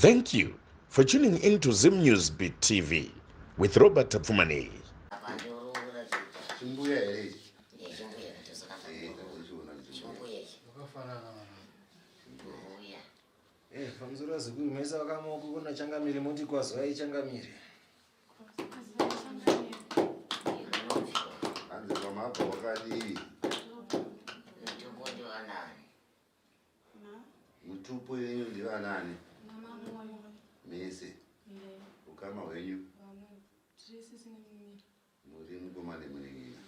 Thank you for tuning in to Zim News Beat TV with Robert Tapfumaneyi. Chimbuya here ichi? Chimbuya katozoka. Eh, takuchiona Chimbuya ichi. Wakafanana. Mbuya. Eh, pamusoro vazukuru mese vakamaoko kuna changamire moti kwazwai changamire. Hanzi kwamabva kwakadii? Mutupo ndivanani? Mutupo yenyu ndivanani? Mese. Ukama hwenyu? Muri mukoma nemunin'ina.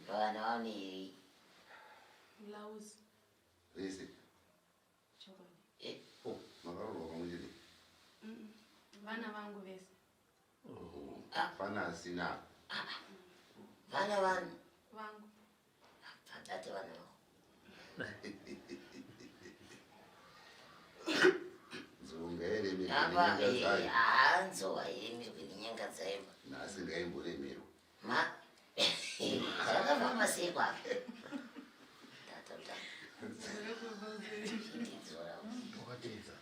Vana vanei? Vese. Eh, Oh, makaroorwa pamwe chete? Vana vangu vese. Pana asina. Vana vani? Vangu. Padate vana vako. Nzou ngairemerwe Apa nenyanga dzayo. hanzo hairemerwe nenyanga dzayo. Nhasi ngaimboremerwa. Ma zvakafamba sei kwako? Tata tata. Chindidzora. Wakatedza.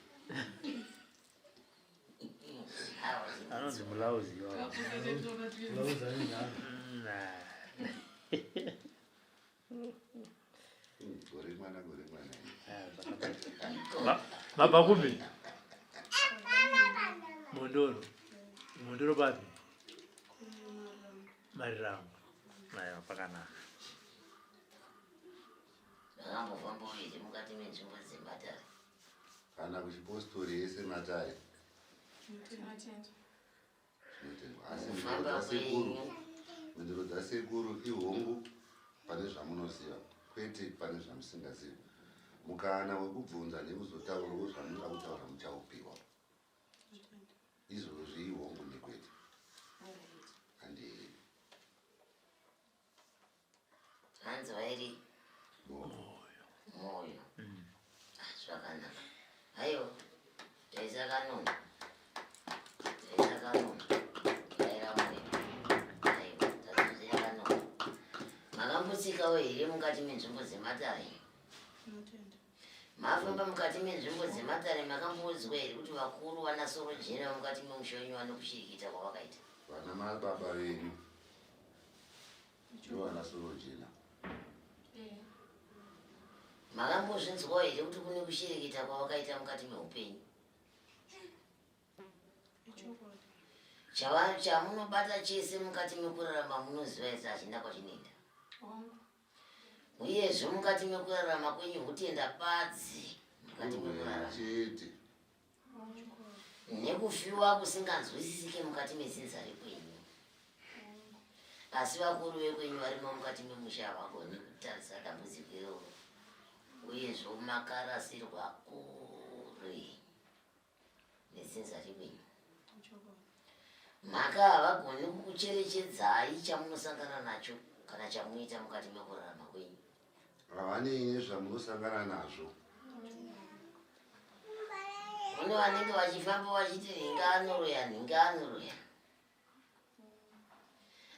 Awa, Anonzi mulauzi iwawo. Lauza nenharo. Gore mwana gore mwana. Mabva kupi? Mondoro. Mondoro papi? Marirango. Aiwa pakanaka. Zvakambofamba here mukati menzvimbo dzematare? Kana kuchipostori yese matare. Tinotenda. Zvinotendwa. Asi mhinduro Kufamba dzasekuru, kwenyu. mhinduro dzasekuru ihongu pane zvamunoziva, kwete pane zvamusingazivi. Mukana wekubvunza nekuzotaurawo zvamunoda kutaura muchaupiwa. Izvozvi ihongu nekwete. Handei. Hanzi vairi Moyo. moyo. Ah, zvakanaka. Aiwa, taisa kanona. Taisa kanona. Taira moyo. Aiwa, tazozira kanona. Makambotsikawo here mukati menzvimbo dzematare? Tinotenda. Mafamba mukati menzvimbo dzematare makamboudzwa here kuti vakuru vana sorojena mukati memusha wenyu vanokushirikita kwavakaita? Vana mababa venyu ndovana sorojena. Makambozvinzwawo here kuti kune kushirikita kwavakaita mukati meupenyu? Ichokwadi. Chamunobata chese mukati mekurarama munoziva here hachina kwachinoenda? Hongu. Uyezve mukati mekurarama kwenyu hutenda badzi mukati Urwere mekurarama chete. nekufiwa kusinganzwisisike mukati medzinza rekwenyu. Asi vakuru vekwenyu varimo mukati memusha havagoni kutarisa dambudziko iroro, uyezve makarasirwa kure nedzinza rekwenyu. Ichokwadi. Mhaka havagoni kukucherechedzai chamunosangana nacho kana chamunoita mukati mekurarama kwenyu. Havanei nezvamunosangana nazvo. Kune vanenge vachifamba vachiti nhinga anoroya, nhinga anoroya,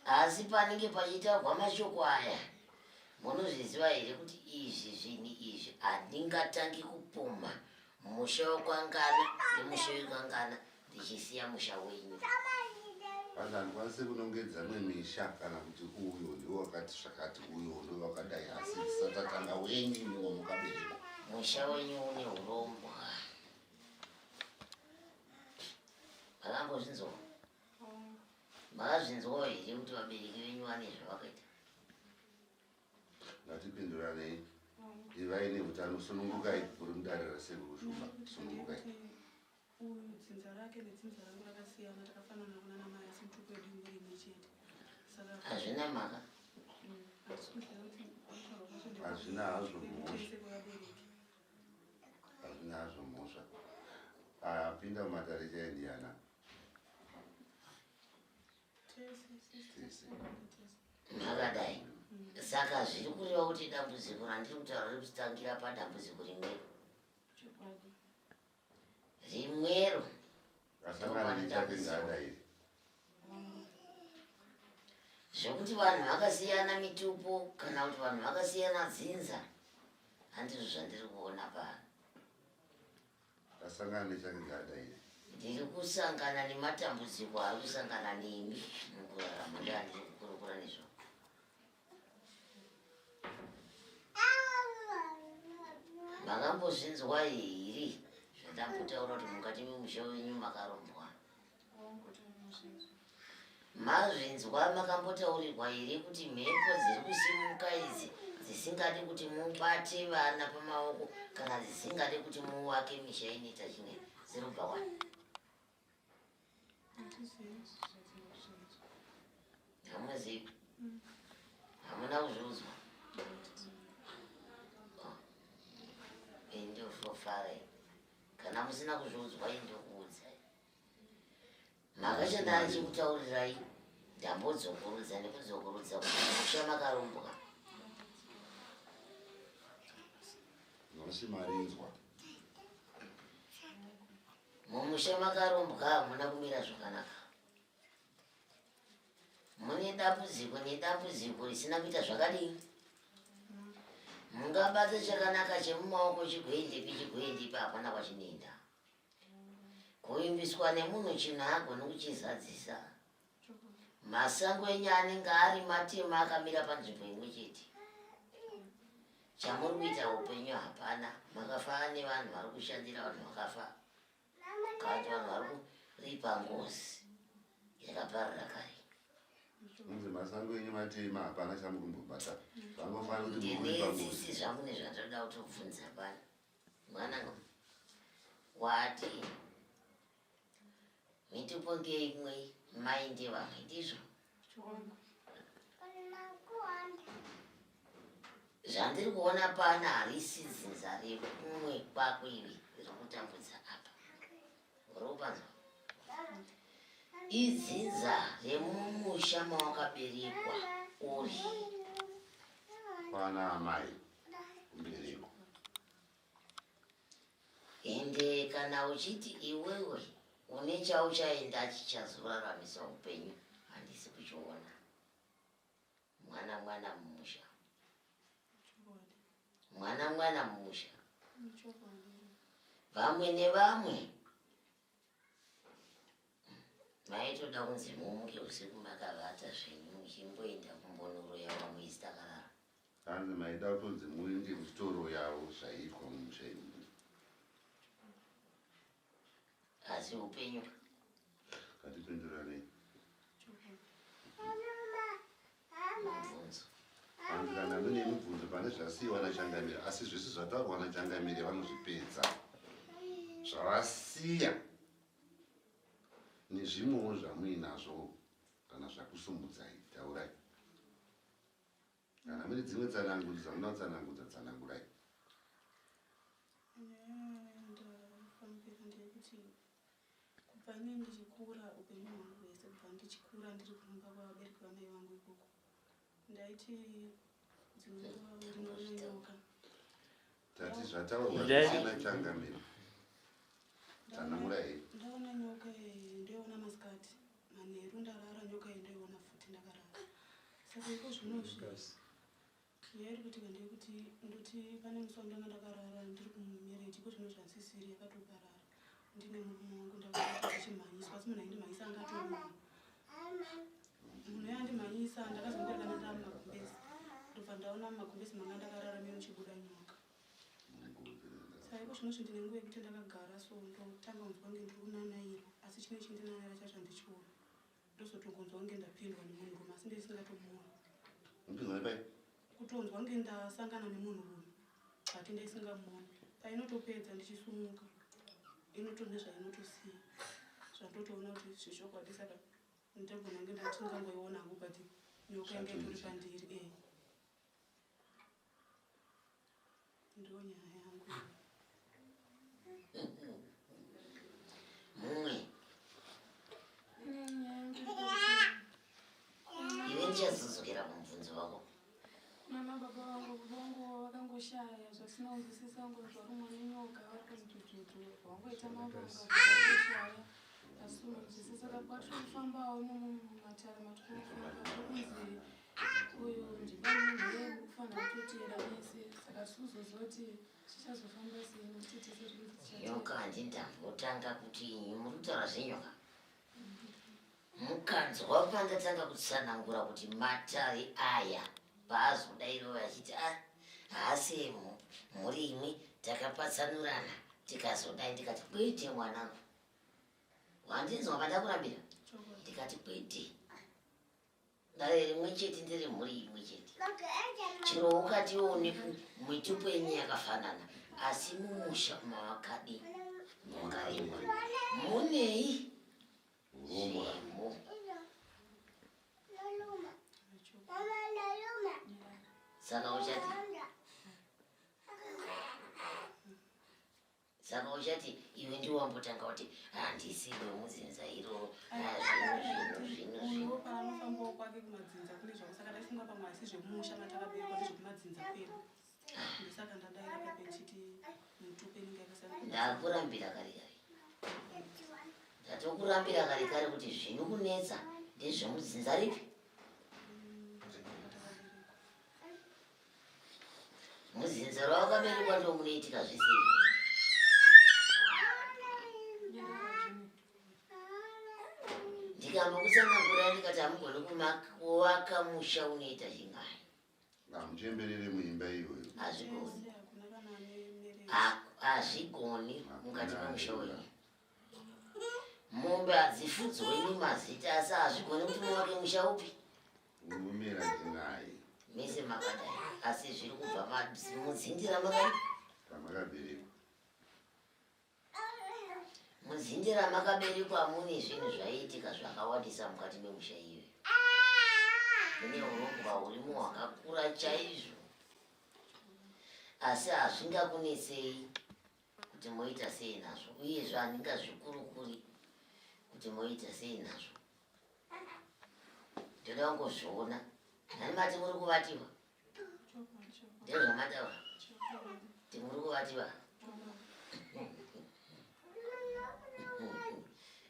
asi panenge pachitaurwa mashoko aya munozviziva here kuti izvi zvinhu izvi handingatangi kupumha musha wekwangana nemusha wekwangana ndichisiya musha wenyu. Vanhu handikwanisi kunongedza mwemisha kana kuti uyo ndiwo wakati zvakati, uyo ndiwo wakadai, asi tisatatanga wenyu imiwo mukaberekwa. Musha wenyu une urombwa. Makambozvinzwa? Makazvinzwawo here kuti vabereki venyu vane zvavakaita? Ngatipinduranei. Ivai neutano, sunungukai, muri mudare rasekuru Shumba, sunungukai. Uyu dzinza rake nedzinza rangu rakasiyana, takafanana kuna namai asi mutupo wedu ingori imwe chete. Saka Hazvina mhaka. Handisi kuziva kuti kutaurwa kwacho ndekwa- Hazvina hazvo mhosva. kwese kwevabereki. Hazvina hazvo mhosva. Apinda mumatare chaindiana. Tese, Tese. tese. Makadai. Saka zviri kureva kuti dambudziko randiri kutaura riri kutangira padambudziko rimwero. Chokwadi. Rimwero. Asangana nechake ngaadairi. Zvekuti vanhu vakasiyana mitupo kana kuti vanhu vakasiyana dzinza handizvo zvandiri kuona pano. Asangana nechake ngaadairi. Ndiri kusangana nematambudziko ari kusangana nemi mukurarama, ndeandiri kukurukura nezvo. Makambozvinzwa here zvandambotaura kuti mukati memusha wenyu makarombwa? Mazvinzwa? Makambotaurirwa here kuti mhepo dziri kusimuka idzi dzisingadi kuti mubate vana pamaoko kana dzisingadi kuti muvake misha inoita chimwe dziri kubva kwani? Hamuzivi? Hamuna kuzviudzwa? Indofofara kana musina kuzviudzwa, indokuudzai. Makashanda achikutaurirai, ndambodzokorodza nekudzokorodza kuti musha makarombwa. Nhasi marinzwa. Mumusha makarombwa hamuna kumira zvakanaka. Mune dambudziko nedambudziko risina kuita zvakadini. Mungabata chakanaka chemumaoko chigoendepi chigoendepi, hapana kwachinoenda. Kuvimbiswa nemunhu chinhu haagoni kuchizadzisa. Masango enyu anenge ari matema akamira panzvimbo imwe chete. Chamuri kuita upenyu hapana. Makafanana nevanhu vari kushandira vanhu vakafa, kana kuti vanhu vari kuripa ngozi yakaparira kare. Unzi masango enyu matema, hapana chamukumbobata, zvangofanira kuti muripa Ndine ngozi. tsitsi zvangu nezvandoda kutobvunza pano. Mwanangu, wati mitupo ngeimwe, mai ndevamwe, ndizvo? Zvandiri kuona pana harisi dzinza rekumwe kwako ivi riri kutambudza apa. Uri kupanzwa? Idzinza remumusha mawakaberekwa uri. Kwana amai kumbereko. Ende kana uchiti iwewe une chauchaenda chichazoraramisa upenyu, handisi kuchiona. Mwana mwana mumusha, mwana mwana mumusha, vamwe nevamwe maitoda kunzi mumuke usiku makavata zvenyu muchimboenda kumbonoroya vamwe isi takarara. Hanzi maida kutonzi muinde muchitoro yavo zvaiitwa mumusha imomo. Asi upenyu Ngatipinduranei. Mubvunzo. Hanzi kana mune mibvunzo pane zvasiyiwa nachangamire, asi zvese zvataurwa nachangamire vanozvipedza, zvavasiya nezvimwewo zvamuinazvo kana zvakusumudzai, taurai. Kana mune dzimwe tsanangudzo dzamunoda kutsanangudza, tsanangurai. Nyaya yandafambira ndeyekuti kubva ini ndichikura, upenyu hwangu hwese, kubva ndichikura ndiri kumba kwavabereki vamai vangu ikoko, ndaiti dzimwe nguva ndinoona nyoka. Tati zvataurwa Ndai- zvese nachangamire, tsanangurai. Ndaona nyoka iyi, ndoiona masikati, manheru ndarara, nyoka iyi ndoiona futi ndakarara. Saka iko zvinozvi nyaya iri kuitika ndeyekuti ndoti pane musi wandanga ndakarara ndiri kumumarriage, iko zvino zvansisiri yakatoparara, ndine murume wangu, ndakachimhanyiswa, asi munhu aindimhanyisa anga atori munhu. Munhu yandimhanyisa, ndakazongoerekana ndaa mumagumbezi, ndobva ndaona mumagumbezi manga ndakarara mune muchibuda nyoka. Saka iko zvinozvi ndine nguva yekuti ndakagara so, ndotanga kunzwa kunge ndiri kunanairwa, asi chine chindinanaira chacho handichiona. Ndozotongonzwa kunge ndapindwa nemunhurume, asi ndisingatomuoni. Mupinzwa nepai? Kutonzwa kunge ndasangana nemunhurume, but ndaisingamuoni. Painotopedza ndichisumuka, inotone zvainotosiya, zvandotoona kuti zvechokwadi. Saka ndagona kunge ndatingangoiona hangu, but nyoka yanga itori pandiri. E, ndo nyaya yangu. Mumwe? Nyaya yangu iri kuti Iwe, ndichazodzokera kumubvunzo wako. Nana baba vangu, baba vangu vakangoshaya zvatisina kunzwisisa, kunzi varumwa nenyoka vari kunzvudzudu, vangoita mavanga, vangoshaya asi kunzwisisa. Saka patiri kufambawo mumatare matiri kufamba, tiri kunzi uyu Vari mhuri kufanira kutoteera vese, saka tisizozoti zvichazofamba sei nekuti tese tiri tichateera. Nyoka handindambotanga kuti inyi muri kutaura zvenyoka. Mukanzwa pandatanga kutsanangura kuti matare aya paazodairwa vachiti a haasi mhuri imwe, takapatsanurana tikazodai, ndikati kwete mwanangu. Wandinzwa pandakurambira? Ndikati kwete, dare rimwe chete ndere mhuri imwe chete. Chero ukatiwo mitupo yenyu yakafanana, asi mumusha mawakadi makarimwa munei zvimo. Saka uchati saka uchati iwe ndiwe wambotanga kuti handisi wemudzinza iroro, zvino zvino zvino. Uyo paanofambawo kwake kumadzinza kune zvavo, saka ndaifunga pamwe asi zvemumusha matakaberekwa ndezvekumadzinza kwedu, ndosaka ndadaira pepe ndichiti mutupo inenge yakasiyana. Ndakurambira kare kare, ndatokurambira kare kare kuti zvinokunetsa ndezvemudzinza ripi. Mudzinza rawakaberekwa ndo munoitika zvese izvi. Ndikambokutsanangura ndikati hamugoni kuvaka musha unoita chingai. Hamuchemberere muimba iyoyo. Hazvigoni. Ese hakuna kana ane marriage. Hazvigoni mukati memusha wenyu. Mombe hadzifudzwe nemazita, asi hazvigoni kuti muvake musha upi. Unomera chingai. Mese makadai, asi zviri kubva mudzindi ramakadi Pamakaberekwa. Mudzindi ramakaberekwa mune zvinhu zvaiitika zvakawandisa mukati memusha iyoyo. Mune urombwa hurimo hwakakura chaizvo, asi hazvingakunetsei kuti moita sei nazvo, uyezve handingazvikurukuri kuti moita sei nazvo. Ndoda kungozviona. Nani mati muri kuvatiwa? Ndezvamataura kuti muri kuvatiwa,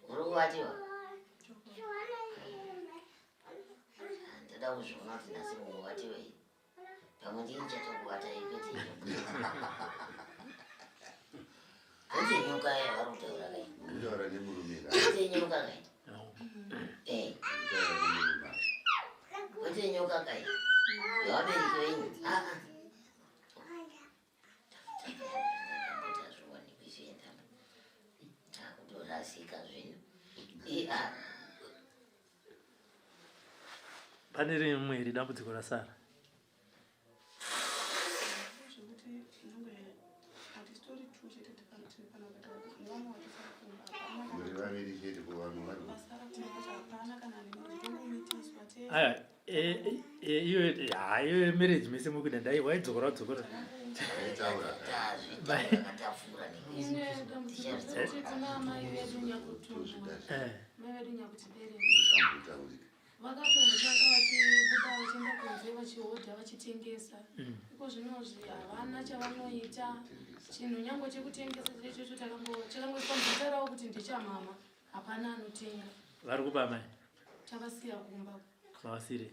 muri kuvatiwa. Ndoda kuzviona kuti nhasi mukuvatiwei. Pamwe ndini chatokuvatai, kwete nyoka. Kwete nyoka yavari kutaura kai. Kutaura nemurume ka. Kwete nyoka kai. Eh, Kutaura nemurume. kwete nyoka kai yavabereki venyu. Aa, tazviwanikwi zvienda takutorasika zvinhu. Iya. Pane rimwe here dambudziko rasara? Zvekuti nyange hatisitori two chete tiri panapa, nevamwe vatisara kumba hapana. Muri vaviri chete, ko vamwe vari ku- Vasara kumba pacho hapana kana ane marriage, tongomitiswa tese. Aya, iyo ha, iyo marriage mese muri kuita, ndai waidzokora dzokora. Vaitaura ka. Tazvitaura katapfuura. Ine dambudziko rekuti kuna amai vedu nyakutumwa, Tozvida. mai vedu nyakutibereka, Zvisambotaurika. vakatombotanga vachibuda vachienda kunze vachihodha vachitengesa. Iko zvinozvi havana chavanoita. Chinhu nyange chekutengesa chechocho chakangoiswa muzita ravo kuti ndechamama, hapana anotenga. Vari kupa amai? Tavasiya kumba. Mavasire?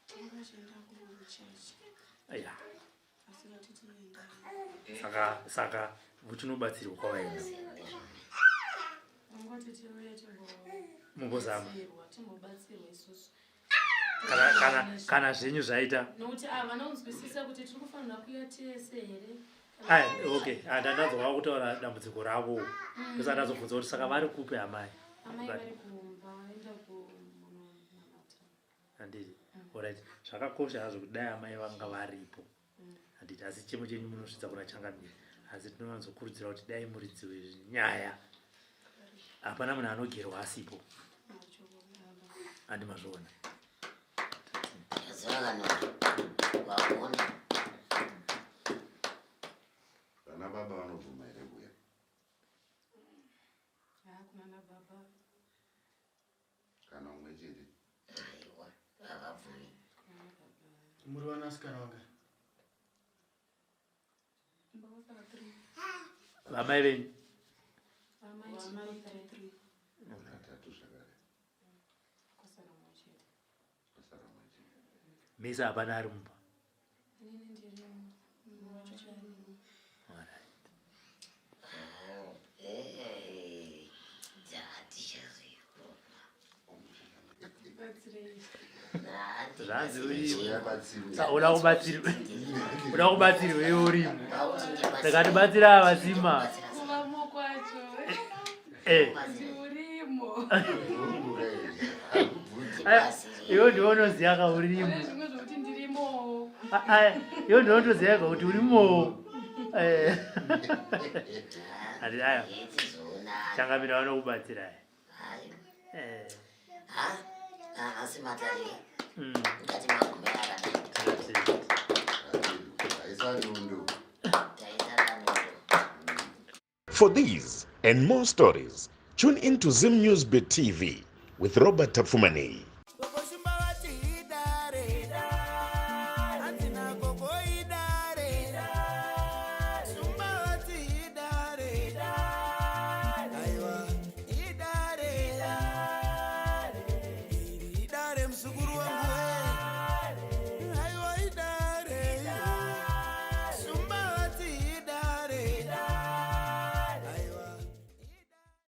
Vanga vachienda kuchechi. Aya. Asi vatiti endai. Saka muchinobatsirwa kwavaenda. Vangoti tiuye. Mumbozama. Timbobatsirwa, timbobatsirwa isusu. Kana zvenyu zvaita. Nokuti havana kunzwisisa kuti tiri kufanira kuya tese here. Aya, okay. Ndandanzwa kutaura dambudziko ravo, ndosaka ndazobvunza kuti saka vari kupi amai. Amai vari kumba, vaenda kumunonamata. Handiti? Alright, zvakakosha hazvo kuti dai amai vanga varipo, handiti? Asi chemo chenyu munosvitsa kuna changamire, asi tinowanzokurudzira kuti dai muridzi wenyaya. Hapana munhu anogerwa asipo, handi mazviona? Yaziva kana vaona. Vana baba vanobvuma here kuya? Hakuna nababa. Kana umwe chete? Aiwa, havabvumi. Kuna nababa. Muri vanasikana vangani? Kumba kwasara three. Vamai venyu? Vamai. Vamai tiri. three. Vatatu zvakare. Kwasara mumwe chete. Kwasara umwe chete. Mese hapana ari mumba. Inini ndirimo, mumwe wacho arimo. Alright. Batsirei. Zvanzi urimo. Uyabatsirwe. Sa uda kubatsirwa. Uda kubatsirwa iwe urimo. Ndakati batsira avasima. Kuvamo kwacho. Eh. Kuti urimo. Ndorura here? Hakubvunzi. Aya, Iwe ndiwe unoziva ka urimo. Pane zvimwe zvokuti ndirimowo. Ah, ah, Iwe ndiwe unotoziva ka kuti urimowo. Eh. Ati aya changamira vanokubatsira. Eh. Asi matarira ngati magume akadai. That's it. Haisa nondo. Taisa panondo. For these and more stories, tune in to Zim News Bit TV with Robert Tafumani.